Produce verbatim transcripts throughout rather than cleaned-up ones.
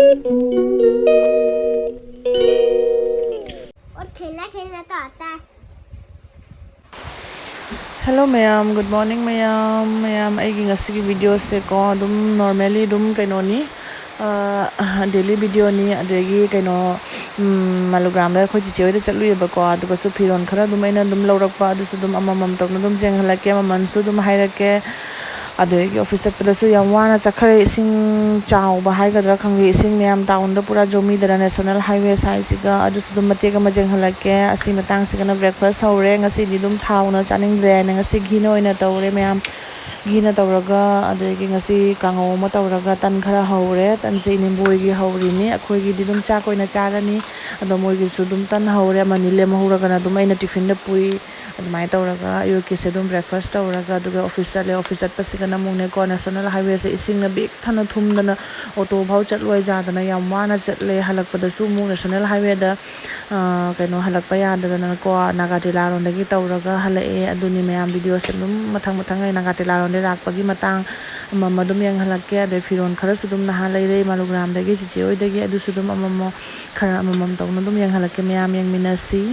और खेलना खेलना तो आता है। Hello ꯃꯌꯥꯝ, good morning ꯃꯌꯥꯝ꯫ ꯃꯌꯥꯝ, ꯑꯩꯒꯤ ꯉꯁꯤꯒꯤ ꯚꯤꯗꯤꯑꯣꯁꯦꯀꯣ, ꯑꯗꯨꯝ normally ꯑꯗꯨꯝ ꯀꯩꯅꯣꯅꯤ, daily ꯚꯤꯗꯤꯑꯣꯅꯤ꯫ ꯑꯗꯒꯤ ꯀꯩꯅꯣ, ꯃꯥꯂꯨꯒ꯭ꯔꯥꯝꯗ ꯑꯩꯈꯣꯏ ꯆꯤꯆꯦ ꯍꯣꯏꯗ ꯆꯠꯂꯨꯏꯌꯦꯕꯀꯣ꯫ ꯑꯗꯨꯒꯁꯨ ꯐꯤꯔꯣꯜ ꯈꯔ ꯑꯗꯨꯝ ꯑꯩꯅ ꯑꯗꯨꯝ ꯂꯧꯔꯛꯄ, ꯑꯗꯨꯁꯨ ꯑꯗꯨꯝ ꯑꯃꯃꯝ ꯇꯧꯅ ꯑꯗꯨꯝ ꯌꯦꯡꯍꯜꯂꯛꯀꯦ, ꯃꯃꯜꯁꯨ ꯑꯗꯨꯝ ꯍꯥꯏꯔꯛꯀꯦ꯫ ꯑꯗꯒꯤ ꯑꯣꯐꯤꯁ ꯆꯠꯄꯗꯁꯨ ꯌꯥꯝ ꯋꯥꯅ ꯆꯠꯈ꯭ꯔꯦ꯫ ꯏꯁꯤꯡ ꯆꯥꯎꯕ ꯍꯥꯏꯒꯗ꯭ꯔꯥ ꯈꯪꯗꯦ, ꯏꯁꯤꯡ ꯃꯌꯥꯝ ꯇꯥꯎꯟꯗ ꯄꯨꯔꯥ ꯖꯣꯃꯤꯗꯔ ꯅꯦꯁꯅꯦꯜ ꯍꯥꯏꯋꯦ ꯁꯥꯏꯁꯤꯒ꯫ ꯑꯗꯨꯁꯨ ꯑꯗꯨꯝ ꯃꯇꯦꯛ ꯑꯃ ꯌꯦꯡꯍꯜꯂꯛꯀꯦ꯫ ꯑꯁꯤ ꯃꯇꯥꯡꯁꯤꯒꯅ ꯕ꯭ꯔꯦꯛꯐꯥꯁ ꯍꯧꯔꯦ꯫ ꯉꯁꯤꯗꯤ ꯑꯗꯨꯝ ꯊꯥꯎꯅ ꯆꯥꯅꯤꯡꯗ꯭ꯔꯦ ꯍꯥꯏꯅ ꯉꯁꯤ ꯘꯤꯅ ꯑꯣꯏꯅ ꯇꯧꯔꯦ ꯃꯌꯥꯝ꯫ ꯘꯤꯅ ꯇꯧꯔꯒ, ꯑꯗꯒꯤ ꯉꯁꯤ ꯀꯥꯡꯉꯧ ꯑꯃ ꯇꯧꯔꯒ ꯇꯟ ꯈꯔ ꯍꯧꯔꯦ꯫ ꯇꯟꯁꯦ ꯏꯅꯦꯝꯕꯣꯏꯒꯤ ꯍꯧꯔꯤꯅꯤ, ꯑꯩꯈꯣꯏꯒꯤꯗꯤ ꯑꯗꯨꯝ ꯆꯥꯛ ꯑꯣꯏꯅ ꯆꯥꯔꯅꯤ꯫ ꯑꯗꯣ ꯃꯣꯏꯒꯤꯁꯨ ꯑꯗꯨꯝ ꯇꯟ ꯍꯧꯔꯦ, ꯑꯃꯅꯤ ꯂꯦꯝꯍꯧꯔꯒꯅ ꯑꯗꯨꯝ ꯑꯩꯅ ꯇꯤꯐꯤꯟꯗ ꯄꯨꯏ꯫ ꯑꯗꯨꯃꯥꯏꯅ ꯇꯧꯔꯒ ꯑꯌꯨꯛꯀꯤꯁꯦ ꯑꯗꯨꯝ ꯕ꯭ꯔꯦꯛꯐꯥꯁ ꯇꯧꯔꯒ, ꯑꯗꯨꯒ ꯑꯣꯐꯤꯁ ꯆꯠꯂꯦ꯫ ꯑꯣꯐꯤꯁ ꯆꯠꯄꯁꯤꯒꯅ ꯑꯃꯨꯛꯅꯦꯀꯣ, ꯅꯦꯁꯅꯦꯜ ꯍꯥꯏꯋꯦꯁꯦ ꯏꯁꯤꯡꯅ ꯕꯤꯛ ꯊꯟꯅ ꯊꯨꯝꯗꯅ ꯑꯣꯇꯣ ꯐꯥꯎ ꯆꯠꯂꯣꯏ ꯌꯥꯗꯅ ꯌꯥꯝ ꯋꯥꯅ ꯆꯠꯂꯦ꯫ ꯍꯜꯂꯛꯄꯗꯁꯨ ꯑꯃꯨꯛ ꯅꯦꯁꯅꯦꯜ ꯍꯥꯏꯋꯦꯗ, ꯑ, ꯀꯩꯅꯣ, ꯍꯜꯂꯛꯄ ꯌꯥꯗꯗꯅꯀꯣ, ꯅꯥꯒꯥ ꯇꯤꯂꯥꯔꯣꯝꯗꯒꯤ ꯇꯧꯔꯒ ꯍꯜꯂꯛꯑꯦ꯫ ꯑꯗꯨꯅꯤ ꯃꯌꯥꯝ, ꯚꯤꯗꯤꯑꯣꯁꯦ ꯑꯗꯨꯝ ꯃꯊꯪ ꯃꯊꯪ ꯑꯩ ꯅꯥꯒꯥ ꯇꯤꯂꯥꯔꯣꯝꯗꯒꯤ ꯂꯥꯛꯄꯒꯤ ꯃꯇꯥꯡ ꯑꯃꯃꯝ ꯑꯗꯨꯝ ꯌꯦꯡꯍꯜꯂꯛꯀꯦ꯫ ꯑꯗꯩ ꯐꯤꯔꯣꯜ ꯈꯔꯁꯨ ꯑꯗꯨꯝ ꯅꯍꯥꯟ ꯂꯩꯔꯛꯏ ꯃꯥꯂꯨꯒ꯭ꯔꯥꯝꯗꯒꯤ ꯆꯤꯆꯦ ꯍꯣꯏꯗꯒꯤ, ꯑꯗꯨꯁꯨ ꯑꯗꯨꯝ ꯑꯃꯃꯝ, ꯈꯔ ꯑꯃꯃꯝ ꯇꯧꯅ ꯑꯗꯨꯝ ꯌꯦꯡꯍꯜꯂꯛꯀꯦ꯫ ꯃꯌꯥꯝ ꯌꯦꯡꯃꯤꯟꯅꯁꯤ꯫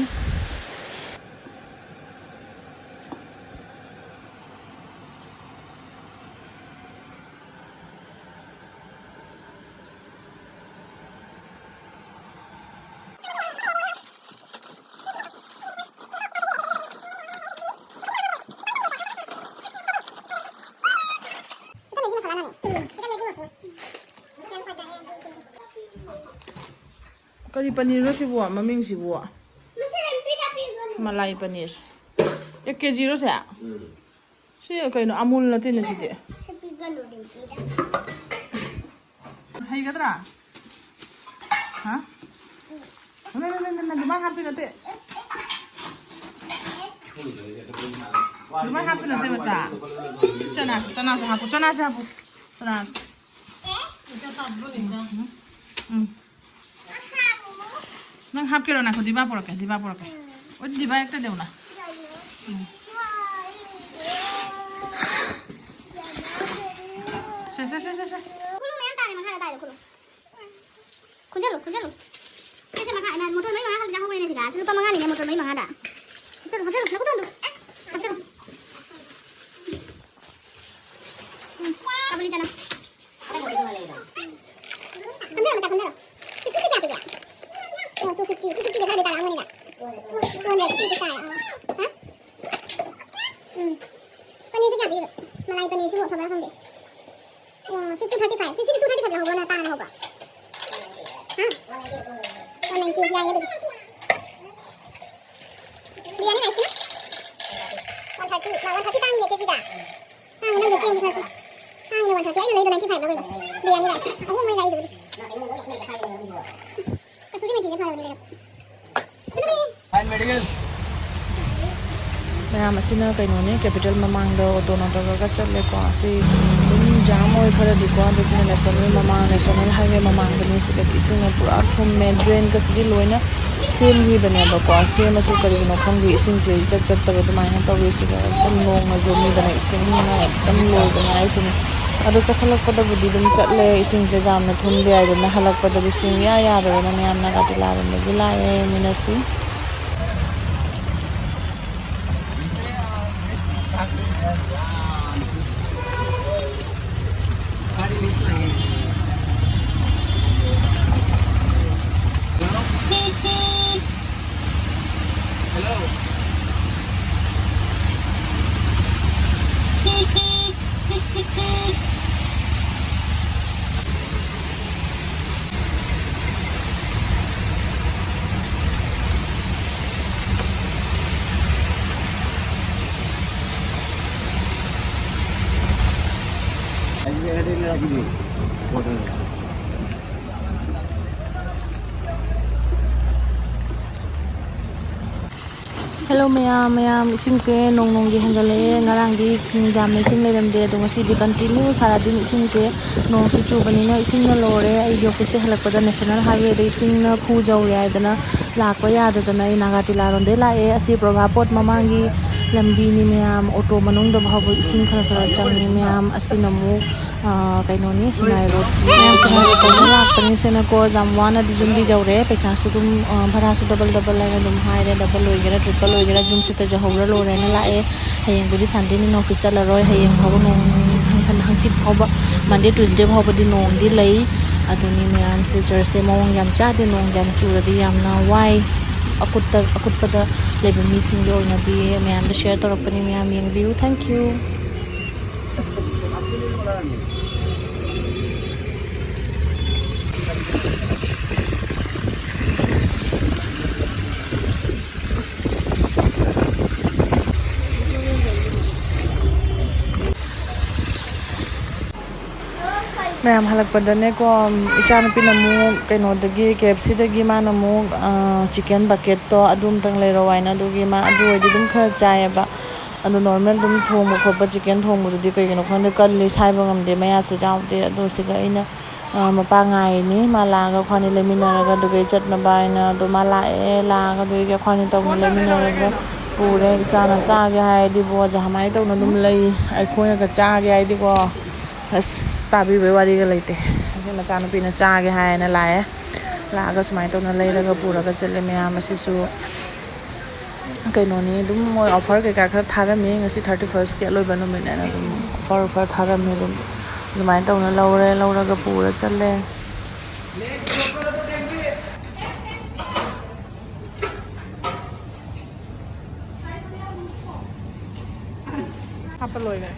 ꯀꯔꯤ ꯄꯅꯤꯔꯅꯣ ꯁꯤꯕꯨ? ꯃꯃꯤꯡꯁꯤꯕꯨ? ꯃꯂꯥꯏ ꯄꯅꯤꯔ꯫ ꯑꯦ, ꯀꯦꯖꯤꯔꯣ ꯁꯦ? ꯁꯤ ꯀꯩꯅꯣ, ꯑꯃꯨꯜ ꯅꯠꯇꯦꯅꯦ ꯁꯤꯗꯤ꯫ ꯍꯩꯒꯗ꯭ꯔꯥ? ꯍꯥ? ꯅ, ꯅ, ꯅ, ꯅ, ꯅ, ꯑꯗꯨꯃꯥꯏꯅ ꯍꯥꯞꯇꯣꯏ ꯅꯠꯇꯦ꯫ ꯑꯗꯨꯃꯥꯏꯅ ꯍꯥꯞꯇꯣꯏ ꯅꯠꯇꯦ, ꯃꯆꯥ꯫ ꯆꯅꯥꯁꯨ, ꯆꯅꯥꯁꯨ ꯍꯥꯞꯄꯨ, ꯆꯅꯥꯁꯨ ꯍꯥꯞꯄꯨ꯫ ꯆꯅꯥ꯫ ꯎꯝ, ꯎꯝ꯫ ꯅꯪ ꯍꯥꯞꯀꯦꯔꯣ? ꯉꯥꯏꯈꯣ, ꯗꯤꯕꯥ ꯄꯨꯔꯛꯀꯦ, ꯗꯤꯕꯥ ꯄꯨꯔꯛꯀꯦ꯫ ꯑꯣ, ꯗꯤꯕꯥ ꯍꯦꯛꯇ ꯂꯩꯌꯨꯅ꯫ ꯎꯝ꯫ ꯁꯦ, ꯁꯦ, ꯁꯦ, ꯁꯦ, ꯁꯦ꯫ ꯈꯨꯂꯨ ꯃꯌꯥꯝ ꯇꯥꯔꯦ, ꯃꯈꯥꯗ ꯇꯥꯏꯗꯣ ꯈꯨꯂꯨ꯫ ꯈꯨꯟꯖꯜꯂꯨ, ꯈꯨꯟꯖꯜꯂꯨ꯫ ꯁꯦ, ꯁꯦ, ꯃꯈꯥ, ꯑꯩꯅ ꯃꯣꯇꯣꯔ ꯃꯔꯤ ꯃꯉꯥ ꯍꯜꯂꯤꯁꯦ ꯍꯧꯕꯅꯤꯅꯦ ꯁꯤꯗ꯫ ꯁꯤ ꯂꯨꯄꯥ ꯃꯉꯥꯅꯤꯅꯦ ꯃꯣꯇꯣꯔ ꯃꯔꯤ ꯃꯉꯥꯗ꯫ ꯍꯥꯞꯆꯜꯂꯨ, ꯍꯥꯞꯆꯜꯂꯨ, ꯂꯐꯨ ꯊꯣꯡꯗꯨ꯫ ꯍꯥꯞꯆꯜꯂꯨ꯫ ꯎꯝ, ꯀꯥꯕꯨꯂꯤ ꯆꯅꯥ꯫ ꯈꯨꯟꯖꯜꯂꯣ, ꯃꯆꯥ ꯈꯨꯟꯖꯜꯂꯣ꯫ ꯕꯤꯁꯀꯨꯠꯇꯤ ꯀꯌꯥ ꯄꯤꯒꯦ? ꯑꯣ, two fifty, two fifty ꯗ ꯈꯔꯗꯤ ꯇꯥꯔꯛꯑꯝꯒꯅꯤꯗ꯫ Two hundred fifty ꯇꯥꯔꯦ, ꯑꯥ꯫ ꯍꯥ? ꯎꯝ꯫ ꯄꯅꯤꯔꯁꯤ ꯀꯌꯥ ꯄꯤꯔꯤꯕ? ꯃꯂꯥꯏ ꯄꯅꯤꯔꯁꯤꯕꯨ ꯑꯐꯕ꯭ꯔꯥ ꯈꯪꯗꯦ꯫ ꯑꯣ, ꯁꯤ two thirty five꯫ ꯁꯤ, ꯁꯤꯗꯤ two thirty five ꯂꯧꯍꯧꯕ꯭ꯔꯣ, ꯅꯠꯇ꯭ꯔ ꯇꯥꯡꯅ ꯂꯧꯍꯧꯕ꯭ꯔꯣ? ꯍꯥ? One ninety, ꯌꯥꯏꯌꯦ ꯑꯗꯨꯗꯤ꯫ ꯕꯤꯔꯌꯥꯅꯤ ꯔꯥꯏꯁꯁꯤꯅ? One thirty꯫ ꯃꯥ, one thirty ꯇꯥꯡꯉꯤꯅꯦ ꯀꯦꯖꯤꯗ꯫ ꯇꯥꯡꯉꯤ, ꯅꯪꯗꯤ ꯆꯦꯡꯁꯨ ꯈꯔꯁꯨ꯫ ꯇꯥꯡꯉꯤꯅꯦ one thirty꯫ ꯑꯩꯅ ꯂꯩꯗꯣ ninety five ꯂꯧꯔꯤꯕ꯫ ꯕꯤꯔꯌꯥꯅꯤ ꯔꯥꯏꯁ꯫ ꯑꯍꯨꯝ ꯂꯩ ꯂꯩꯗꯨꯕꯨꯗꯤ꯫ ꯀꯁꯨꯔꯤ ꯃꯦꯊꯤꯁꯦ ꯐꯔꯕꯅꯦ ꯂꯩꯔꯛꯄ꯫ ꯃꯌꯥꯝ ꯑꯁꯤꯅ ꯀꯩꯅꯣꯅꯦ, ꯀꯦꯄꯤꯇꯦꯜ ꯃꯃꯥꯡꯗ ꯑꯣꯇꯣꯅ ꯇꯧꯔꯒ ꯆꯠꯂꯦꯀꯣ꯫ ꯑꯁꯤ ꯑꯗꯨꯝ ꯖꯥꯝ ꯑꯣꯏ ꯈꯔꯗꯤꯀꯣ, ꯑꯗꯣ ꯁꯤꯅ ꯅꯦꯁꯅꯦꯜ ꯃꯃꯥꯡ, ꯅꯦꯁꯅꯦꯜ ꯍꯥꯏꯋꯦ ꯃꯃꯥꯡꯗꯅꯤ꯫ ꯁꯤꯗ ꯏꯁꯤꯡꯅ ꯄꯨꯔꯥ ꯊꯨꯝꯃꯦ, ꯗ꯭ꯔꯦꯟꯒꯁꯤꯗꯤ ꯂꯣꯏꯅ ꯁꯦꯝꯈꯤꯕꯅꯦꯕꯀꯣ꯫ ꯁꯦꯝꯃꯁꯨ ꯀꯔꯤꯒꯤꯅꯣ ꯈꯪꯗꯦ, ꯏꯁꯤꯡꯁꯦ ꯏꯆꯠ ꯆꯠꯇꯕ ꯑꯗꯨꯃꯥꯏꯅ ꯇꯧꯋꯤ꯫ ꯁꯤꯗ ꯑꯗꯨꯝ ꯅꯣꯡꯅ ꯌꯣꯝꯃꯤꯗꯅ ꯏꯁꯤꯡꯅ ꯑꯗꯨꯝ ꯂꯣꯏꯕ ꯉꯥꯏꯁꯤꯅꯤ꯫ ꯑꯗꯣ ꯆꯠꯈꯠꯂꯛꯄꯗꯕꯨꯗꯤ ꯑꯗꯨꯝ ꯆꯠꯂꯦ, ꯏꯁꯤꯡꯁꯦ ꯌꯥꯝꯅ ꯊꯨꯝꯕ ꯌꯥꯏꯗꯅ꯫ ꯍꯜꯂꯛꯄꯗꯗꯤ ꯁꯨꯡꯌꯥ ꯌꯥꯗꯗꯅ ꯃꯌꯥꯝ ꯅꯥꯒꯥ ꯇꯤꯂꯥꯔꯣꯝꯗꯒꯤ ꯂꯥꯛꯑꯦ ꯃꯤꯅꯁꯤ꯫ ꯍꯦꯜꯂꯣ ꯃꯌꯥꯝ, ꯃꯌꯥꯝ, ꯏꯁꯤꯡꯁꯦ ꯅꯣꯡ ꯅꯣꯡꯒꯤ ꯍꯦꯟꯒꯠꯂꯛꯑꯦ꯫ ꯉꯔꯥꯡꯗꯤ ꯌꯥꯝꯅ ꯏꯁꯤꯡ ꯂꯩꯔꯝꯗꯦ, ꯑꯗꯣ ꯉꯁꯤꯗꯤ ꯀꯟꯇꯤꯅ꯭ꯌꯨ ꯁꯥꯔꯥꯗꯤꯟ ꯏꯁꯤꯡꯁꯦ, ꯅꯣꯡꯁꯨ ꯆꯨꯕꯅꯤꯅ ꯏꯁꯤꯡꯅ ꯂꯣꯏꯔꯦ꯫ ꯑꯩꯒꯤ ꯑꯣꯐꯤꯁ ꯍꯜꯂꯛꯄꯗ ꯅꯦꯁꯅꯦꯜ ꯍꯥꯏꯋꯦꯗ ꯏꯁꯤꯡꯅ ꯈꯨ ꯌꯧꯔꯦ ꯍꯥꯏꯗꯅ ꯂꯥꯛꯄ ꯌꯥꯗꯗꯅ ꯑꯩ ꯅꯥꯒꯥ ꯇꯤꯂꯥꯔꯣꯝꯗꯩ ꯂꯥꯛꯑꯦ꯫ ꯑꯁꯤ ꯄ꯭ꯔꯚꯥ ꯄꯣꯠ ꯃꯃꯥꯡꯒꯤ ꯂꯝꯕꯤꯅꯤ ꯃꯌꯥꯝ, ꯑꯣꯇꯣ ꯃꯅꯨꯡꯗ ꯐꯥꯎꯕ ꯏꯁꯤꯡ ꯈꯔ ꯈꯔ ꯆꯪꯉꯤ ꯃꯌꯥꯝ꯫ ꯑꯁꯤꯅ ꯑꯃꯨꯛ, ꯑ, ꯀꯩꯅꯣꯅꯤ, ꯁꯉꯥꯏ ꯔꯣꯗꯀꯤ꯫ ꯃꯌꯥꯝ ꯁꯉꯥꯏ ꯔꯣꯗꯇꯒꯤ ꯂꯥꯛꯄꯅꯤ꯫ ꯁꯤꯅꯀꯣ ꯌꯥꯝ ꯋꯥꯅꯗꯤ ꯌꯨꯝꯗꯤ ꯌꯧꯔꯦ꯫ ꯄꯩꯁꯥꯁꯨ ꯑꯗꯨꯝ, ꯑ, ꯚꯔꯥꯁꯨ ꯗꯕꯜ ꯗꯕꯜ ꯍꯥꯏꯅ ꯑꯗꯨꯝ ꯍꯥꯏꯔꯦ, ꯗꯕꯜ ꯑꯣꯏꯒꯦꯔꯥ ꯇ꯭ꯔꯤꯄꯜ ꯑꯣꯏꯒꯦꯔꯥ ꯌꯨꯝꯁꯤꯗ ꯌꯧꯍꯧꯔ ꯂꯣꯏꯔꯦꯅ ꯂꯥꯛꯑꯦ꯫ ꯍꯌꯦꯡꯕꯨꯗꯤ ꯁꯟꯗꯦꯅꯤꯅ ꯑꯣꯐꯤꯁ ꯆꯠꯂꯔꯣꯏ꯫ ꯍꯌꯦꯡ ꯐꯥꯎꯕ ꯅꯣꯡ, ꯍꯪ-, ꯍꯪꯆꯤꯠ ꯐꯥꯎꯕ, ꯃꯟꯗꯦ ꯇ꯭ꯌꯨꯁꯗꯦ ꯐꯥꯎꯕꯗꯤ ꯅꯣꯡꯗꯤ ꯂꯩ꯫ ꯑꯗꯨꯅꯤ ꯃꯌꯥꯝꯁꯦ, ꯆꯔꯆꯁꯦ ꯃꯑꯣꯡ ꯌꯥꯝ ꯆꯥꯗꯦ, ꯅꯣꯡ ꯌꯥꯝ ꯆꯨꯔꯗꯤ ꯌꯥꯝꯅ ꯋꯥꯏ꯫ ꯑꯀꯨꯠꯇ-, ꯑꯀꯨꯠꯄꯗ ꯂꯩꯕ ꯃꯤꯁꯤꯡꯒꯤ ꯑꯣꯏꯅꯗꯤ ꯃꯌꯥꯝꯗ ꯁꯤꯌꯔ ꯇꯧꯔꯛꯄꯅꯤ꯫ ꯃꯌꯥꯝ ꯌꯦꯡꯕꯤꯌꯨ꯫ Thank you꯫ ꯃꯌꯥꯝ ꯍꯜꯂꯛꯄꯗꯅꯦꯀꯣ, ꯏꯆꯥꯅꯨꯄꯤꯅ ꯑꯃꯨꯛ ꯀꯩꯅꯣꯗꯒꯤ, ꯀꯦ ꯑꯦꯐ ꯁꯤꯗꯒꯤ ꯃꯥꯅ ꯑꯃꯨꯛ, ꯑ, ꯆꯤꯀꯟ ꯕꯛꯀꯦꯠꯇꯣ ꯑꯗꯨ ꯑꯝꯇꯪ ꯂꯩꯔꯛꯑꯣ ꯍꯥꯏꯅ, ꯑꯗꯨꯒꯤ ꯃꯥ ꯑꯗꯨ ꯑꯣꯏꯔꯗꯤ ꯑꯗꯨꯝ ꯈꯔ ꯆꯥꯏꯌꯦꯕ꯫ ꯑꯗꯣ ꯅꯣꯔꯃꯦꯜ ꯑꯗꯨꯝ ꯊꯣꯡꯕ ꯈꯣꯠꯄ, ꯆꯤꯀꯟ ꯊꯣꯡꯕꯗꯨꯗꯤ ꯀꯩꯒꯤꯅꯣ ꯈꯪꯗꯦ, ꯀꯜꯂꯤ, ꯁꯥꯏꯕ ꯉꯝꯗꯦ, ꯃꯌꯥꯁꯨ ꯌꯥꯎꯗꯦ꯫ ꯑꯗꯣ ꯁꯤꯒ ꯑꯩꯅ, ꯑ, ꯃꯄꯥ ꯉꯥꯏꯔꯤꯅꯤ, ꯃꯥ ꯂꯥꯛꯑꯒ ꯑꯩꯈꯣꯏꯅꯤ ꯂꯩꯃꯤꯟꯅꯔꯒ ꯑꯗꯨꯒ ꯑꯩ ꯆꯠꯅꯕ ꯍꯥꯏꯅ꯫ ꯑꯗꯣ ꯃꯥ ꯂꯥꯛꯑꯦ, ꯂꯥꯛꯑꯒ ꯑꯗꯨꯒꯤ ꯑꯩꯈꯣꯏꯅꯤ ꯇꯧꯅ ꯂꯩꯃꯤꯟꯅꯔꯒ ꯄꯨꯔꯦ꯫ ꯏꯆꯥꯅ ꯆꯥꯒꯦ ꯍꯥꯏꯔꯗꯤꯕꯣ, ꯖꯍꯃꯥꯏ ꯇꯧꯅ ꯑꯗꯨꯝ ꯂꯩ꯫ ꯑꯩꯈꯣꯏꯅꯒ ꯆꯥꯒꯦ ꯍꯥꯏꯔꯗꯤꯀꯣ, ꯑꯁ, ꯇꯥꯕꯤꯕꯩ ꯋꯥꯔꯤꯒ ꯂꯩꯇꯦ꯫ ꯑꯁꯤ ꯃꯆꯥꯅꯨꯄꯤꯅ ꯆꯥꯒꯦ ꯍꯥꯏꯅ ꯂꯥꯛꯑꯦ꯫ ꯂꯥꯛꯑꯒ ꯁꯨꯃꯥꯏꯅ ꯇꯧꯅ ꯂꯩꯔꯒ ꯄꯨꯔꯒ ꯆꯠꯂꯦ꯫ ꯃꯌꯥꯝ ꯑꯁꯤꯁꯨ ꯀꯩꯅꯣꯅꯤ, ꯑꯗꯨꯝ ꯃꯣꯏ ꯑꯣꯐꯔ ꯀꯩꯀꯥ ꯈꯔ ꯊꯥꯔꯝꯃꯤ꯫ ꯉꯁꯤ ꯊꯥꯔꯇꯤ ꯐꯥꯔꯁꯀꯤ ꯑꯂꯣꯏꯕ ꯅꯨꯃꯤꯠꯅꯦꯅ ꯑꯗꯨꯝ ꯑꯣꯐꯔ, ꯑꯣꯐꯔ ꯊꯥꯔꯝꯃꯤ꯫ ꯑꯗꯨꯝ ꯑꯗꯨꯃꯥꯏꯅ ꯇꯧꯅ ꯂꯧꯔꯦ, ꯂꯧꯔꯒ ꯄꯨꯔ ꯆꯠꯂꯦ꯫ ꯍꯥꯞꯄ ꯂꯣꯏꯈꯔꯦ꯫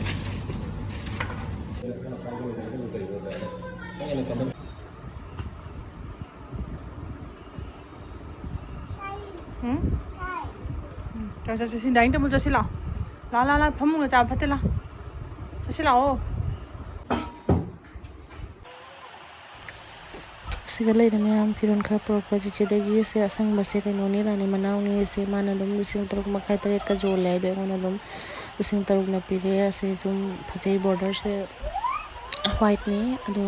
ꯎꯝ? ꯎꯝ, ꯆꯠꯁꯤ, ꯆꯠꯁꯤ, ꯗꯥꯏꯅꯤꯡ ꯇꯦꯕꯜ ꯆꯠꯁꯤ ꯂꯥꯛꯑꯣ꯫ ꯂꯥꯛꯑꯣ, ꯂꯥꯛꯑꯣ, ꯂꯥꯛꯑꯣ, ꯐꯃꯨꯡꯗ ꯆꯥꯕ ꯐꯠꯇꯦ, ꯂꯥꯛꯑꯣ꯫ ꯆꯠꯁꯤ ꯂꯥꯛꯑꯣ꯫ ꯁꯤꯒ ꯂꯩꯔꯦ ꯃꯌꯥꯝ, ꯐꯤꯔꯣꯜ ꯈꯔ ꯄꯨꯔꯛꯄ ꯆꯤꯆꯦꯗꯒꯤ꯫ ꯁꯦ ꯑꯁꯪꯕꯁꯦ ꯀꯩꯅꯣꯅꯦ, ꯔꯥꯅꯤ ꯃꯅꯥꯎꯅꯦ꯫ ꯁꯦ ꯃꯥꯅ ꯑꯗꯨꯝ ꯂꯤꯁꯤꯡ ꯇꯔꯨꯛ ꯃꯈꯥꯏ ꯇꯔꯦꯠꯀ ꯌꯣꯜꯂꯦ ꯍꯥꯏꯗꯣ, ꯑꯩꯉꯣꯟꯗ ꯑꯗꯨꯝ ꯂꯤꯁꯤꯡ ꯇꯔꯨꯛꯅ ꯄꯤꯔꯦ꯫ ꯑꯁꯤ ꯁꯨꯝ ꯐꯖꯩ, ꯕꯣꯔꯗꯔꯁꯦ ꯋꯥꯏꯠꯅꯤ꯫ ꯑꯗꯣ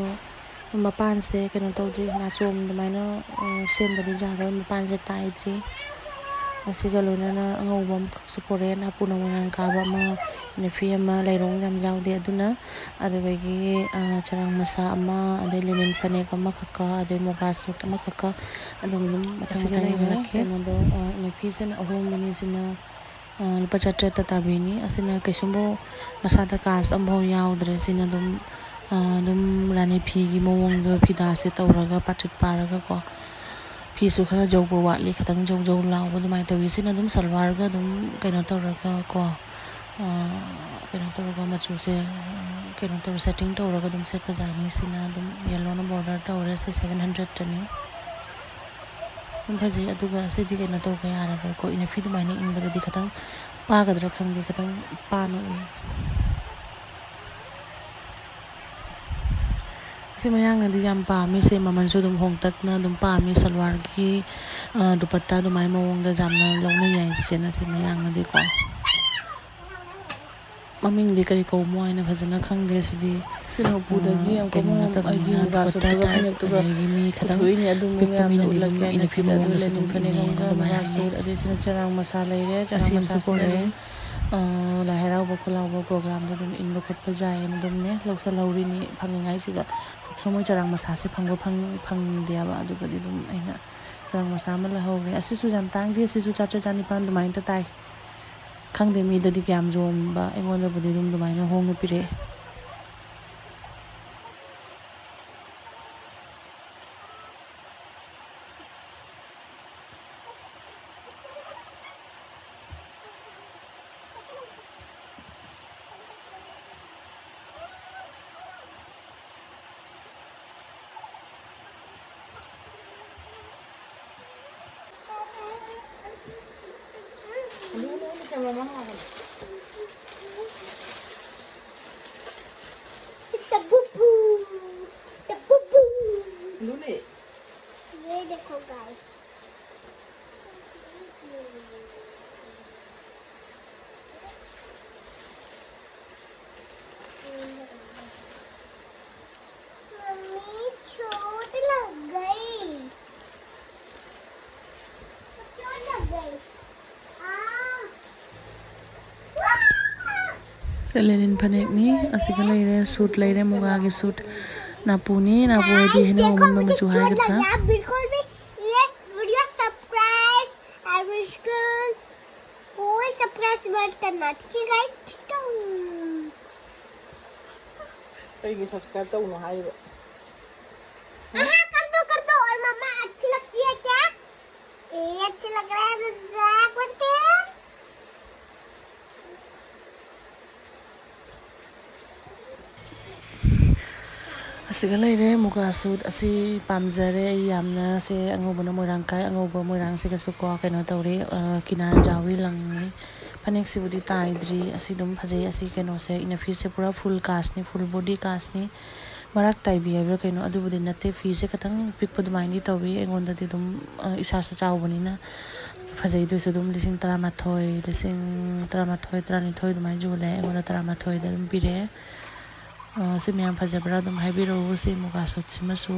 ꯃꯄꯥꯟꯁꯦ ꯀꯩꯅꯣ ꯇꯧꯗ꯭ꯔꯤ, ꯅꯥꯆꯣꯝ ꯑꯗꯨꯃꯥꯏꯅ, ꯑ, ꯁꯦꯝꯕꯗꯤ ꯌꯥꯔꯣꯏ, ꯃꯄꯥꯟꯁꯦ ꯇꯥꯏꯗ꯭ꯔꯤ꯫ ꯑꯁꯤꯒ ꯂꯣꯏꯅꯅ ꯑꯉꯧꯕ ꯑꯃꯈꯛꯁꯨ ꯄꯨꯔꯛꯑꯦ, ꯅꯥꯄꯨ ꯅꯃꯨꯅꯥꯡ ꯀꯥꯕ ꯑꯃ, ꯏꯅꯐꯤ ꯑꯃ, ꯂꯩꯔꯣꯡ ꯌꯥꯝ ꯌꯥꯎꯗꯦ ꯑꯗꯨꯅ, ꯑꯗꯨꯗꯒꯤ, ꯑ, ꯆꯔꯥꯡ ꯃꯁꯥ ꯑꯃ, ꯑꯗꯩ ꯂꯤꯅꯤꯟ ꯐꯅꯦꯛ ꯑꯃꯈꯛꯀ, ꯑꯗꯩ ꯃꯨꯒꯥ ꯁꯨꯠ ꯑꯃꯈꯛꯀ, ꯑꯗꯨꯝ, ꯑꯗꯨꯝ ꯃꯊꯪ ꯑꯁꯤꯒ ꯃꯊꯪ ꯂꯩꯔꯦ꯫ ꯌꯦꯡꯍꯜꯂꯛꯀꯦ꯫ ꯀꯩꯅꯣꯗꯣ, ꯑ, ꯏꯅꯐꯤꯁꯤꯅ ꯑꯍꯣꯡꯕꯅꯤ, ꯁꯤꯅ, ꯑ, ꯂꯨꯄꯥ ꯆꯥꯇ꯭ꯔꯦꯠꯇ ꯇꯥꯕꯤꯅꯤ꯫ ꯑꯁꯤꯅ ꯀꯩꯁꯨꯝꯕꯨ ꯃꯁꯥꯗ ꯀꯥꯁ ꯑꯃꯐꯥꯎ ꯌꯥꯎꯗ꯭ꯔꯦ꯫ ꯁꯤꯅ ꯑꯗꯨꯝ, ꯑ, ꯑꯗꯨꯝ ꯔꯥꯅꯤ ꯐꯤꯒꯤ ꯃꯑꯣꯡꯗ ꯐꯤꯗꯥꯁꯦ ꯇꯧꯔꯒ ꯄꯥꯇ꯭ꯔꯤꯛ ꯄꯥꯔꯒꯀꯣ, ꯐꯤꯁꯨ ꯈꯔ ꯖꯧꯕ ꯋꯥꯠꯂꯤ, ꯈꯤꯇꯪ ꯖꯧ ꯖꯧ ꯂꯥꯎꯕ ꯑꯗꯨꯃꯥꯏꯅ ꯇꯧꯋꯤ꯫ ꯁꯤꯅ ꯑꯗꯨꯝ ꯁꯜꯋꯥꯔꯒ ꯑꯗꯨꯝ ꯀꯩꯅꯣ ꯇꯧꯔꯒ ꯀꯣ, ꯑ, ꯀꯩꯅꯣ ꯇꯧꯔꯒ ꯃꯆꯨꯁꯦ, ꯑ, ꯀꯩꯅꯣ ꯇꯧꯔ ꯁꯦꯠꯇꯤꯡ ꯇꯧꯔꯒ ꯑꯗꯨꯝ ꯁꯦꯠꯄ ꯌꯥꯅꯤ꯫ ꯁꯤꯅ ꯑꯗꯨꯝ ꯌꯦꯜꯂꯣꯅ ꯕꯣꯔꯗꯔ ꯇꯧꯔꯦ꯫ ꯁꯤ ꯁꯚꯦꯟ ꯍꯟꯗ꯭ꯔꯦꯗꯇꯅꯤ꯫ ꯑꯗꯨꯝ ꯐꯖꯩ꯫ ꯑꯗꯨꯒ ꯁꯤꯗꯤ ꯀꯩꯅꯣ ꯇꯧꯕ ꯌꯥꯔꯔꯣꯏꯀꯣ, ꯏꯅꯐꯤ ꯑꯗꯨꯃꯥꯏꯅ ꯏꯟꯕꯗꯗꯤ ꯈꯤꯇꯪ ꯄꯥꯒꯗ꯭ꯔꯥ ꯈꯪꯗꯦ, ꯈꯤꯇꯪ ꯄꯥꯅ ꯎꯏ꯫ ꯑꯁꯤ ꯃꯌꯥꯡꯅꯗꯤ ꯌꯥꯝ ꯄꯥꯝꯃꯤ꯫ ꯁꯦ ꯃꯃꯜꯁꯨ ꯑꯗꯨꯝ ꯍꯣꯡꯇꯛꯅ ꯑꯗꯨꯝ ꯄꯥꯝꯃꯤ꯫ ꯁꯜꯋꯥꯔꯒꯤ, ꯑ, ꯗꯨꯄꯠꯇꯥ ꯑꯗꯨꯃꯥꯏꯅ ꯃꯑꯣꯡꯗ ꯌꯥꯝꯅ ꯂꯧꯅꯩ ꯍꯥꯏ ꯆꯤꯆꯦꯅ, ꯁꯤ ꯃꯌꯥꯡꯅꯗꯤꯀꯣ꯫ ꯃꯃꯤꯡꯗꯤ ꯀꯔꯤ ꯀꯧꯕꯅꯣ ꯍꯥꯏꯅ ꯐꯖꯅ ꯈꯪꯗꯦ꯫ ꯁꯤꯗꯤ, ꯁꯤꯅ ꯎꯄꯨꯗꯒꯤ ꯑ, ꯌꯥꯝ ꯀꯩꯅꯣ ꯀꯨꯝꯃ ꯅꯠꯇꯕꯅꯤꯅ, ꯑꯩꯒꯤ ꯃꯨꯒꯥ ꯗꯨꯄꯠꯇꯥ ꯁꯨꯠꯇꯒ type, ꯐꯅꯦꯛꯇꯨꯒ ꯑꯗꯒꯤ ꯃꯤ ꯈꯤꯇꯪ ꯄꯨꯊꯣꯛꯏꯅꯦ꯫ ꯑꯗꯨ ꯃꯑꯣꯡ ꯄꯤꯛꯄ ꯃꯌꯥꯝꯗꯣ ꯃꯤꯅꯗꯤ ꯑꯗꯨꯝ ꯎꯠꯂꯛꯀꯦ ꯍꯥꯏꯅ ꯏꯅꯐꯤ ꯁꯤꯗ꯫ ꯑꯗꯨ ꯃꯑꯣꯡꯗꯁꯨ ꯂꯦꯅꯤꯟ ꯑꯗꯨꯝ ꯐꯅꯦꯛ ꯏꯟꯅꯩ ꯍꯥꯏꯅ ꯑꯃꯒ ꯃꯨꯒꯥ ꯑꯗꯨꯃꯥꯏꯅ ꯍꯥꯏꯅꯩ꯫ ꯁꯨꯠ, ꯑꯗꯩ ꯁꯤꯅ ꯆꯔꯥꯡ ꯃꯁꯥ ꯂꯩꯔꯦ꯫ ꯆꯔꯥꯡ ꯑꯁꯤ ꯑꯃꯁꯨ ꯃꯁꯥꯁꯤꯅ ꯄꯨꯔꯛꯑꯦ꯫ ꯑꯗꯨꯝ, ꯑ, ꯂꯥꯏ ꯍꯔꯥꯎꯕ ꯈꯣꯠꯂꯥꯎꯕ ꯄ꯭ꯔꯣꯒ꯭ꯔꯥꯝꯗ ꯑꯗꯨꯝ ꯏꯟꯕ ꯈꯣꯠꯄ ꯌꯥꯏꯌꯦꯅ ꯑꯗꯨꯝꯅꯦ ꯂꯧꯁꯜꯍꯧꯔꯤꯅꯤ꯫ ꯐꯪꯉꯤꯉꯥꯏꯁꯤꯗ ꯁꯣꯝ ꯃꯣꯏ ꯆꯔꯥꯡ ꯃꯁꯥꯁꯦ ꯐꯪꯕ ꯐꯪ-, ꯐꯪꯗꯦꯕ꯫ ꯑꯗꯨꯒꯗꯤ ꯑꯗꯨꯝ ꯑꯩꯅ ꯆꯔꯥꯡ ꯃꯁꯥ ꯑꯃ ꯂꯧꯍꯧꯔꯦ꯫ ꯑꯁꯤꯁꯨ ꯌꯥꯝ ꯇꯥꯡꯗꯦ꯫ ꯑꯁꯤꯁꯨ ꯆꯥꯇ꯭ꯔꯦꯠ ꯆꯥꯅꯤꯄꯥꯟ ꯑꯗꯨꯃꯥꯏꯅ ꯇꯥꯏ꯫ ꯈꯪꯗꯦ ꯃꯤꯗꯗꯤ ꯀꯌꯥꯝ ꯌꯣꯟꯕ, ꯑꯩꯉꯣꯟꯗꯕꯨꯗꯤ ꯑꯗꯨꯝ ꯑꯗꯨꯃꯥꯏꯅ ꯍꯣꯡꯅ ꯄꯤꯔꯛꯑꯦ꯫ Sita bubu. Sita bubu. ये देखो गाइस। मम्मी, चोट लग गई। चोट लग गई। ꯁꯦ ꯂꯦꯅꯤꯟ ꯐꯅꯦꯛꯅꯤ꯫ ꯑꯁꯤꯒ ꯂꯩꯔꯦ, ꯁꯨꯠ ꯂꯩꯔꯦ, ꯃꯨꯒꯥꯒꯤ ꯁꯨꯠ꯫ ꯅꯥꯄꯨꯅꯤ, ꯅꯥꯄꯨ ꯍꯥꯏꯗꯤ ꯍꯩꯅꯧ ꯑꯃꯨꯟꯕ ꯃꯆꯨ ꯍꯥꯏꯒꯗ꯭ꯔꯥ? ꯕꯤꯜꯀꯨꯜ ꯚꯤ ꯌꯦ ꯚꯤꯗꯤꯑꯣ ꯁꯕꯁꯀ꯭ꯔꯥꯏꯕ ꯑꯦꯟ ꯀꯣꯏ ꯁꯕꯁꯀ꯭ꯔꯥꯏꯕ ꯃꯠ ꯀꯔꯅꯥ, ꯊꯤꯛ ꯍꯦ ꯒꯥꯏꯁ? ꯊꯤꯛ ꯇꯧ꯫ ꯀꯩꯒꯤ ꯁꯕꯁꯀ꯭ꯔꯥꯏꯕ ꯇꯧꯅꯣ ꯍꯥꯏꯔꯤꯕ? हाँ, कर दो, कर दो। और मम्मा, अच्छी लगती है क्या? ये अच्छी लग रहा है, मजाक मत कर। ꯑꯁꯤꯒ ꯂꯩꯔꯦ ꯃꯨꯒꯥ ꯁꯨꯠ꯫ ꯑꯁꯤ ꯄꯥꯝꯖꯔꯦ ꯑꯩ ꯌꯥꯝꯅ꯫ ꯁꯦ ꯑꯉꯧꯕꯅ ꯃꯣꯏꯔꯥꯡ ꯀꯥꯏ꯫ ꯑꯉꯧꯕ ꯃꯣꯏꯔꯥꯡꯁꯤꯒꯁꯨ ꯀꯣ ꯀꯩꯅꯣ ꯇꯧꯔꯤ, ꯑ, ꯀꯤꯅꯥꯔ ꯖꯥꯎꯋꯤ ꯂꯪꯉꯤ꯫ ꯐꯅꯦꯛꯁꯤꯕꯨꯗꯤ ꯇꯥꯏꯗ꯭ꯔꯤ꯫ ꯑꯁꯤ ꯑꯗꯨꯝ ꯐꯖꯩ꯫ ꯑꯁꯤ ꯀꯩꯅꯣꯁꯦ, ꯏꯟꯅꯔ ꯄꯤꯁꯁꯦ ꯄꯨꯔꯥ ꯐꯨꯜ ꯀꯥꯁꯅꯤ, ꯐꯨꯜ ꯕꯣꯗꯤ ꯀꯥꯁꯅꯤ꯫ ꯃꯔꯥꯛ ꯇꯥꯏꯕꯤ ꯍꯥꯏꯕ꯭ꯔꯥ ꯀꯩꯅꯣ, ꯑꯗꯨꯕꯨꯗꯤ ꯅꯠꯇꯦ꯫ ꯐꯤꯁꯦ ꯈꯤꯇꯪ ꯄꯤꯛꯄ ꯑꯗꯨꯃꯥꯏꯅꯗꯤ ꯇꯧꯋꯤ꯫ ꯑꯩꯉꯣꯟꯗꯗꯤ ꯑꯗꯨꯝ, ꯑ, ꯏꯁꯥꯁꯨ ꯆꯥꯎꯕꯅꯤꯅ ꯐꯖꯩ꯫ ꯑꯗꯨꯁꯨ ꯑꯗꯨꯝ ꯂꯤꯁꯤꯡ ꯇꯔꯥꯃꯥꯊꯣꯏ, ꯂꯤꯁꯤꯡ ꯇꯔꯥꯃꯥꯊꯣꯏ, ꯇꯔꯥꯅꯤꯊꯣꯏ ꯑꯗꯨꯃꯥꯏꯅ ꯌꯣꯜꯂꯦ꯫ ꯑꯩꯉꯣꯟꯗ ꯇꯔꯥꯃꯥꯊꯣꯏꯗ ꯑꯗꯨꯝ ꯄꯤꯔꯛꯑꯦ꯫ ꯑ, ꯁꯤ ꯃꯌꯥꯝ ꯐꯖꯕ꯭ꯔꯥ ꯑꯗꯨꯝ ꯍꯥꯏꯕꯤꯔꯛꯎ꯫ ꯁꯤ ꯃꯨꯒꯥ ꯁꯨꯠꯁꯤꯃꯁꯨ꯫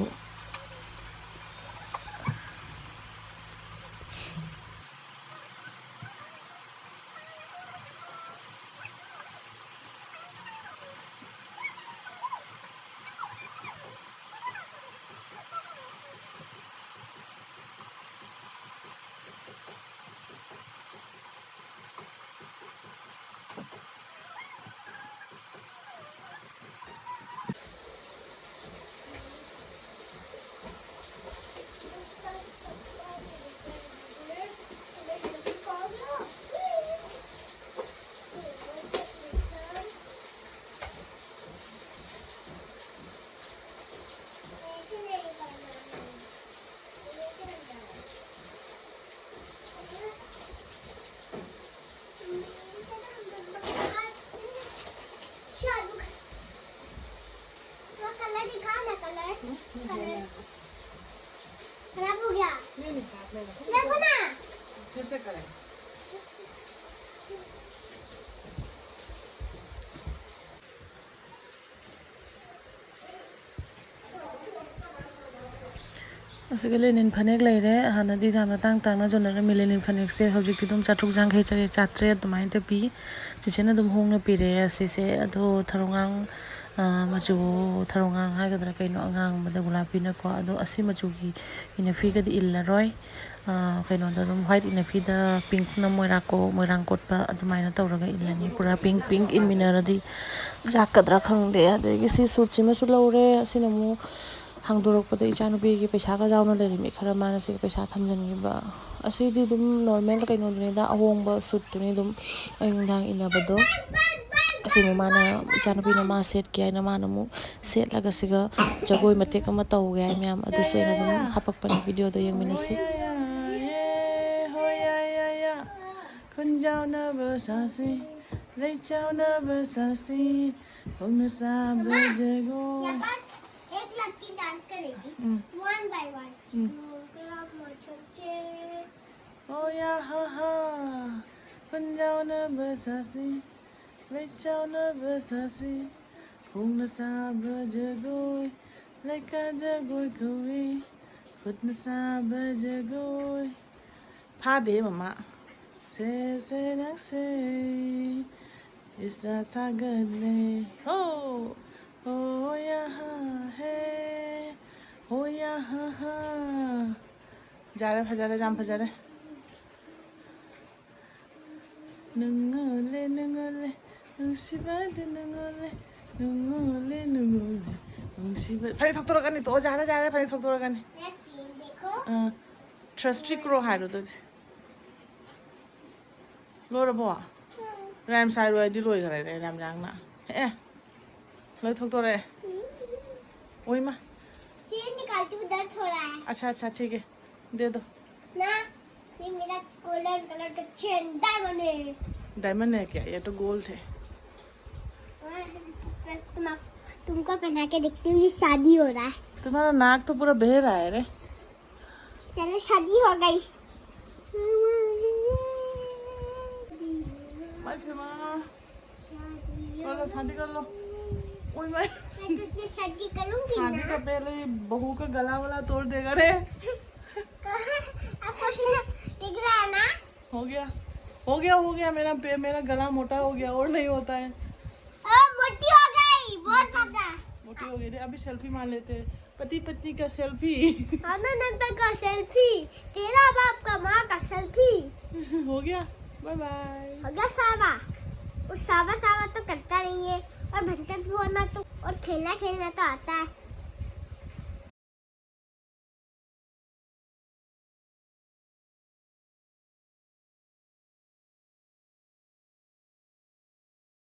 कलर दिखाओ ना, कलर। कलर खराब हो गया। नहीं, नहीं, खराब नहीं हुआ। देखो ना। फिर से करें। ꯑꯁꯤꯒ ꯂꯦꯅꯤꯟ ꯐꯅꯦꯛ ꯂꯩꯔꯦ꯫ ꯍꯥꯟꯅꯗꯤ ꯌꯥꯝꯅ ꯇꯥꯡ ꯇꯥꯡꯅ ꯌꯣꯟꯅꯔꯝꯃꯤ ꯂꯦꯅꯤꯟ ꯐꯅꯦꯛꯁꯦ꯫ ꯍꯧꯖꯤꯛꯇꯤ ꯑꯗꯨꯝ ꯆꯥꯇ꯭ꯔꯨꯛ ꯌꯥꯡꯈꯩ, ꯆꯥꯇ꯭ꯔꯦꯠ, ꯆꯥꯇ꯭ꯔꯦꯠ ꯑꯗꯨꯃꯥꯏꯅ ꯄꯤ꯫ ꯆꯤꯆꯦꯅ ꯑꯗꯨꯝ ꯍꯣꯡꯅ ꯄꯤꯔꯛꯑꯦ ꯑꯁꯤꯁꯦ꯫ ꯑꯗꯣ ꯊꯔꯣꯉꯥꯡ, ꯑ, ꯃꯆꯨ, ꯊꯔꯣꯉꯥꯡ ꯍꯥꯏꯒꯗ꯭ꯔꯥ ꯀꯩꯅꯣ, ꯑꯉꯥꯡꯕꯗ ꯒꯨꯂꯥꯄꯤꯅꯀꯣ꯫ ꯑꯗꯣ ꯑꯁꯤ ꯃꯆꯨꯒꯤ ꯏꯅꯐꯤꯒꯗꯤ ꯏꯜꯂꯔꯣꯏ꯫ ꯑ, ꯀꯩꯅꯣꯗ ꯑꯗꯨꯝ white ꯏꯅꯐꯤꯗ, pinkꯅ ꯃꯣꯏꯔꯥꯡ ꯀꯣ-, ꯃꯣꯏꯔꯥꯡ ꯀꯣꯠꯄ ꯑꯗꯨꯃꯥꯏꯅ ꯇꯧꯔꯒ ꯏꯜꯂꯅꯤ꯫ ꯄꯨꯔꯥ pink, pink ꯏꯟꯃꯤꯟꯅꯔꯗꯤ ꯌꯥꯛꯀꯗ꯭ꯔꯥ ꯈꯪꯗꯦ꯫ ꯑꯗꯒꯤ ꯁꯤ ꯁꯨꯠꯁꯤꯃꯁꯨ ꯂꯧꯔꯦ꯫ ꯑꯁꯤꯅ ꯑꯃꯨꯛ ꯍꯥꯡꯗꯣꯔꯛꯄꯗ ꯏꯆꯥꯅꯨꯄꯤꯒꯤ ꯄꯩꯁꯥꯒ ꯌꯥꯎꯅ ꯂꯩꯔꯝꯃꯤ ꯈꯔ, ꯃꯥꯅ ꯁꯤꯒ ꯄꯩꯁꯥ ꯊꯝꯖꯤꯟꯈꯤꯕ꯫ ꯑꯁꯤꯗꯤ ꯑꯗꯨꯝ normal ꯀꯩꯅꯣꯗꯨꯅꯤꯗ, ꯑꯍꯣꯡꯕ ꯁꯨꯠꯇꯨꯅꯤ ꯑꯗꯨꯝ ꯑꯌꯨꯛ ꯅꯨꯡꯗꯥꯡ ꯏꯟꯅꯕꯗꯣ꯫ ꯑꯁꯤꯕꯨ ꯃꯥꯅ, ꯏꯆꯥꯅꯨꯄꯤꯅ ꯃꯥ ꯁꯦꯠꯀꯦ ꯍꯥꯏꯅ ꯃꯥꯅ ꯑꯃꯨꯛ ꯁꯦꯠꯂꯒ ꯁꯤꯒ ꯖꯒꯣꯏ ꯃꯇꯦꯛ ꯑꯃ ꯇꯧꯒꯦ ꯍꯥꯏ ꯃꯌꯥꯝ꯫ ꯑꯗꯨꯁꯨ ꯑꯩꯅ ꯑꯗꯨꯝ ꯍꯥꯄꯛꯄꯅꯦ, videoꯗ ꯌꯦꯡꯃꯤꯟꯅꯁꯤ꯫ ꯍꯣꯏ ꯌꯥ ꯌꯥ ꯌꯥ, ꯍꯣꯏ ꯌꯥ ꯌꯥ ꯌꯥ, ꯈꯨꯟꯖꯥꯎꯅꯕ ꯁꯥꯁꯤ, ꯂꯩꯆꯥꯎꯅꯕ ꯁꯥꯁꯤ, ꯈꯣꯡꯅ ꯁꯥꯕ ꯖꯒꯣꯏ꯫ एक लड़की डांस करेगी, हम्म। One by one। हम्म। ꯍꯣ ꯌꯥ ꯍꯥ ꯍꯥ, ꯈꯨꯟꯖꯥꯎꯅꯕ ꯁꯥꯁꯤ, ꯂꯩꯆꯥꯎꯅꯕ ꯁꯥꯁꯤ, ꯈꯣꯡꯅ ꯁꯥꯕ ꯖꯒꯣꯏ, ꯂꯩꯀꯥ ꯖꯒꯣꯏ ꯀꯧꯏ, ꯈꯨꯠꯅ ꯁꯥꯕ ꯖꯒꯣꯏ꯫ ꯐꯥꯗꯦ ꯃꯃꯥ꯫ ꯁꯦ ꯁꯦ ꯅꯪꯁꯦ ꯏꯁꯥ ꯁꯥꯒꯠꯂꯦ꯫ ꯍꯣ! ꯍꯣ ꯌꯥ ꯍꯥ ꯍꯦ꯫ ꯍꯣ ꯌꯥ ꯍꯥ ꯍꯥ꯫ ꯐꯖꯔꯦ, ꯐꯖꯔꯦ, ꯌꯥꯝ ꯐꯖꯔꯦ꯫ ꯅꯨꯡꯉꯣꯜꯂꯦ, ꯅꯨꯡꯉꯣꯜꯂꯦ, ꯅꯨꯡꯁꯤꯕꯗꯨ ꯅꯨꯡꯉꯣꯜꯂꯦ, ꯅꯨꯡꯉꯣꯜꯂꯦ, ꯅꯨꯡꯉꯣꯜꯂꯦ, ꯅꯨꯡꯁꯤꯕ꯫ ꯐꯅꯦꯛ ꯊꯣꯛꯇꯣꯔꯛꯀꯅꯤ, ꯇꯣꯛꯑꯣ, ꯌꯥꯔꯦ, ꯌꯥꯔꯦ, ꯐꯅꯦꯛ ꯊꯣꯛꯇꯣꯔꯛꯀꯅꯤ꯫ देखो। ꯑꯥ, ꯊ꯭ꯔꯁꯇꯤ ꯀ꯭ꯔꯣ ꯍꯥꯏꯔꯣ ꯑꯗꯨꯗꯤ꯫ ꯂꯣꯏꯔꯕꯣ? ꯔꯥꯏꯝꯁ ꯍꯥꯏꯔꯣ ꯍꯥꯏꯗꯤ ꯂꯣꯏꯈ꯭ꯔꯦꯅꯦ, ꯌꯥꯝ ꯌꯥꯡꯅ꯫ ꯑꯦ, ꯂꯣꯏ ꯊꯣꯛꯇꯣꯔꯛꯑꯦ꯫ ꯑꯣꯏꯃ꯫ चेन निकालती हूँ, दर्द हो रहा है। अच्छा, अच्छा, ठीक है, दे दो। ना, ये मेरा गोल्डन कलर का चेन डायमंड है। डायमंड है क्या? ये तो गोल्ड है। और तुम, तुमको पहना के देखती हूँ, ये शादी हो रहा है। तुम्हारा नाक तो पूरा बह रहा है रे। चलो, शादी हो गई। My FEMA. कर लो, शादी कर लो। ओए माय। ये सर्दी करूंगी शादी ना। का पहले ही बहू का गला वाला तोड़ देगा रे। अब कोशिश दिख रहा है ना? हो गया, हो गया, हो गया। मेरा पे मेरा गला मोटा हो गया और नहीं होता है। अब मोटी हो गई बहुत ज्यादा। मोटी हो गई रे। अभी सेल्फी मार लेते हैं, पति पत्नी का सेल्फी। हम नंबर का सेल्फी, तेरा बाप का माँ का सेल्फी। हो गया, बाय बाय। हो गया सावा। वो सावा सावा तो करता नहीं है, और भंटत होना तो और खेलना खेलना तो आता है।